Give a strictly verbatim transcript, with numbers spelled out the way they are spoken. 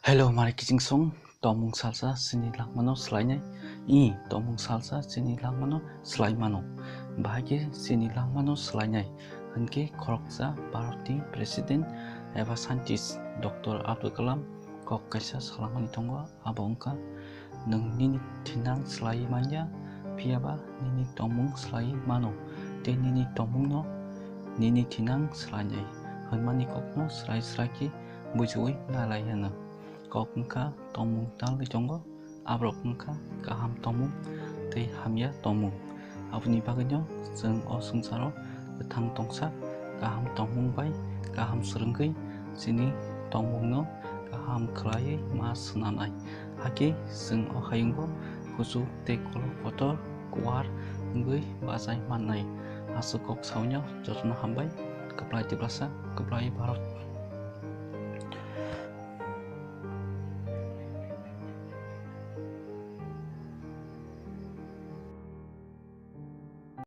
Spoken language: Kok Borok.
Hello, mari kiching song, tomung salsa chini langmano swlainai. I, tomung salsa chini langmano swlai mano. Bahai khe chini langmano swlainai. Hinkhe khoroksa Bharatni President eba Scientist Doctor Abdul Kalam kok kaisa salamani tongo, abo wngkha, nwng nini thinang swlaiwi manya, phiyaba nini tomung swlaiwi mano, tei nini tomungno nini thinang swlainai, hwnmani kokno swrai swrai khe bujiui nailai hwno. Kok wngkha tomung talwi tongo, aborok wngkha kaham tomung tei hamya tomung. Aboni bagwino chwng o swngcharo kwthang tongsa, kaham tongmung bai kaham swrwngwi chini tongmungno kaham khlaiwi ma swnamnai. Hakhe chwng o hayungo kuchuk tei kolok kotor kuar wngwi bachai mannai. Aswk kok saui no jotono hambai. Kwplai Tiprasa, kwplai Bharat.